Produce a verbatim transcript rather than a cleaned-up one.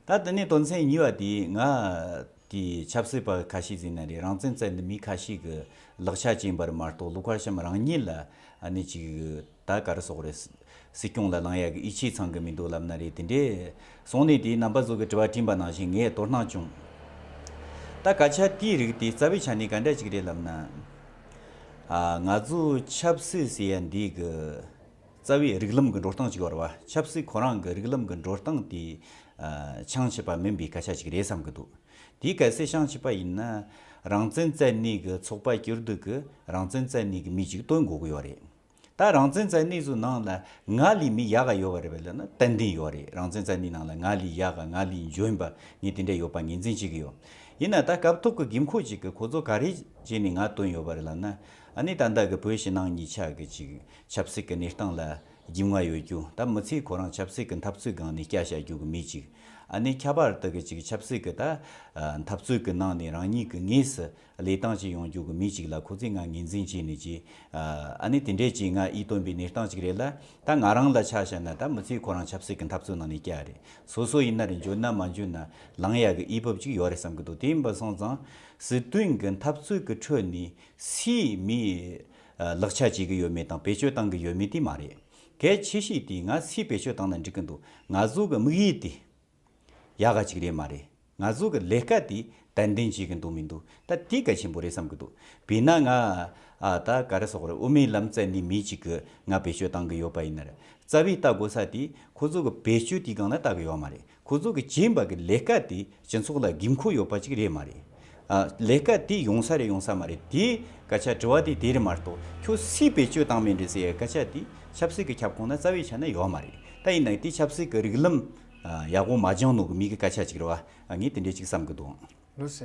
ད་དེ་ནས་དོན་ཚན་གཉིས་པ་དེ། ང་དེ་ཆབ་སྲིད་པ་ཁ་ཤས་ཟིན་ན་རེད། རང་བཙན་བཙལ་ནི་མི་ཁ་ཤས་ཀྱི་ལག་ཆ་ཅན་པར་མ་གཏོགས། ལོ་ཁར་ཤམ་རང་ཉིད་ལ་ཨ་ནི་ཅིག་ད་ག་རེ་ཟེར་དགོས་རེད། སྲིད་སྐྱོང་ལ་ལངས་ཡག་གི་ཡིད་ཆེས་ཚང་གི་མི་འདུག་ལབ་ན་རེད། དེ་འདྲས་སོང་ནས་དེ་རྣམ་པ་ཚོ་གི་དྲི་བ་དྲིས་པ་ནང་བཞིན་ངས་དོ་སྣང་བྱུང་། ད་སྐད་ཆ་དེའི་རིགས་དེ་རྩ་བའི་ཆ་ནས་ག་འདྲ་ཅིག་རེད་ལབ་ན། ཨ། ང་ཚོ་ཆབ་སྲིད་ཟེར་ཡ་འདི་གི་རྩ་བའི་རིགས་ལམ་གྱི་འགྲོ་སྟངས་ཅིག་ཡོད་རེད་བ། ཆབ་སྲིད་ཁོ་རང་གི་རིགས་ལམ་གྱི་འགྲོ་སྟངས་དེ། ཨ། བྱང་ཆུབ་པ་མིན་པའི་སྐད་ཆ་ཅིག་རེད་བསམ་གྱི་འདུག། དེ་གལ་སྲིད་བྱང་ཆུབ་པ་ཡིན་ན། རང་བཙན་བཙལ་ནི་གི་ཚོགས་པ་བསྐྱུར་དུས་ཀྱི་རང་བཙན་བཙལ་ནི་གི་མི་ཅིག་བཏོན་དགོས་ཀྱི་ཡོད་རེད། ད་རང་བཙན་བཙལ་ནི་ཚོའི་ནང་ལ་ང་ལས་མི་ཡག་ག་ཡོད་པ་རེད་པས་ལབ་ན་ཏན་ཏན་ཡོད་རེད། རང་བཙན་བཙལ་ནི་ནང་ལ་ང་ལས་ཡག་ག་ང་ལས་འཇོན་པ་ངས་དེ་འདྲ་ཡོད་པ་ངོས་འཛིན་བྱེད་ཀྱི་ཡོད། ཡིན་ན་ད་སྐབས་ཐོག་གི་དགོས་མཁོ་ཅིག་གི་ཁོ་ཚོ་ག་རེ་བྱས་ནས་ང་བཏོན་ཡོད་པ་རེད་ལབ་ན། ཨ་ནི་ད་ལྟ་གི་བོད་ཕྱི་ནང་གཉིས་ཆ་གི་ཅིག་ཆབ་སྲིད་ཀྱི་གནས་སྟངས་ལ་རྒྱུས་མངའ་ཡོད་རྒྱུ། ད་མི་ཚེ་ཁོ་རང་ཆབ་སྲིད་ཀྱི་འཐབ་རྩོད་སྒང་ནས་བསྐྱལ་བཞག་རྒྱུ་གི་མི་ཅིག། ཨ་ནི་ཁྱད་པར་དུ་གི་ཅིག་ཆབ་སྲིད་ཀྱི་ད་ཨ་འཐབ་རྩོད་ཀྱི་ནང་ནས་རང་ཉིད་ཀྱི་དངོས་སུ་ལས་སྟངས་ཅིག་ཡོང་རྒྱུ་གི་མི་ཅིག་ལ་ཁོ་ཚོས་ང་ངོས་འཛིན་བྱས་ནས་ཅིག། ཨ་ནི་དེ་འདྲས་ཅིག་ང་ཡིད་རྟོན་པའི་གནས་སྟངས་ཅིག་རེད་ལ། ད་ང་རང་ལ་ཆ་བཞག་ན་ད་མི་ཚེ་ཁོ་རང་ཆབ་སྲིད་ཀྱི་འཐབ་རྩོད་ནང་ནས་བསྐྱལ་རེད། སོ་སོ་ཡིན་ན་རེད། འཇོན་ན་མ་འཇོན་ན་ལངས་ཡག་གི་འོས་བབ་ཅིག་ཡོད་རེད་བསམ་གི་འདུག། དེ་ཡིན་པ་སོང་ཙང་སྲིད་དོན་གྱི་འཐབ་རྩོད་ཀྱི་ཁྲོད་ནས་སུས་མི་ལག་ཆ་བྱེད་གི་ཡོད་མེད་དང་བེད་སྤྱོད་བཏང་གི་ཡོད་མེད་དེ་མ་རེད། གལ་ཆེ་ཤོས་དེ་ང་སུས་བེད་སྤྱོད་བཏང་ན་འགྲིག་གི་འདུག། ང་ཚོ་གི་དམིགས་ཡུལ་དེ་ཡག་ག་ཅིག་རེད་མ་རེད། ང་ཚོ་གི་ལས་ཀ་དེ་ཏན་ཏན་བྱེད་གི་འདུག་མི་འདུག། ད་དེ་གལ་ཆེན་པོ་རེད་བསམ་གི་འདུག། དཔེར་ན་ང་ཨ་ད་ག་རེ་ཟེར་དགོས་རེད། དབུ་མའི་ལམ་བཙལ་ནི་མི་ཅིག་གི་ང་བེད་སྤྱོད་བཏང་གི་ཡོད་པ་ཡིན་ན་རེད། རྩ་བའི་ལྟ་དགོས་ས་དེ་ཁོ་ཚོ་གི་བེད་སྤྱོད་དེའི་སྒང་ལ་ལྟ་གི་ཡོད་མ་རེད། ཁོ་ཚོ་གི་བྱེད་པ་གི་ལས་ཀ་དེ་སྤྱི་ཚོགས་ལ་དགོས་མཁོ་ཡོད་པ་ཅིག་རེད་མ་རེད། ཨ། ལས་ཀ་དེ་ཡོང་ས་རེད་ཡོང་ས་མ་རེད། དེ་སྐད་ཆ་དྲི་བ་དེ་དེ་རེད་མ་གཏོགས། ཁྱོད་སུས་བེད་སྤྱོད་བཏང་མེད་འདྲ་ཟེར་ཡ་སྐད་ཆ་དེ་ཆབ་སྲིད་ཀྱི་ཁྱབ་ཁོངས་ན་རྩ་བའི་ཆ་ན་ཡོད་མ་རེད། ད་ཡིན་ན་དེ་ཆབ་སྲིད་ཀྱི་རིགས་ལམ་ཨ་ཡག་པོ་མ་སྦྱངས་ནོ་གི་མི་གི་སྐད་ཆ་ཅིག་རེད་བ། ཨ། ངས་དེ་འདྲས་ཅིག་བསམ་གི་འདུག། ལགས་སེ།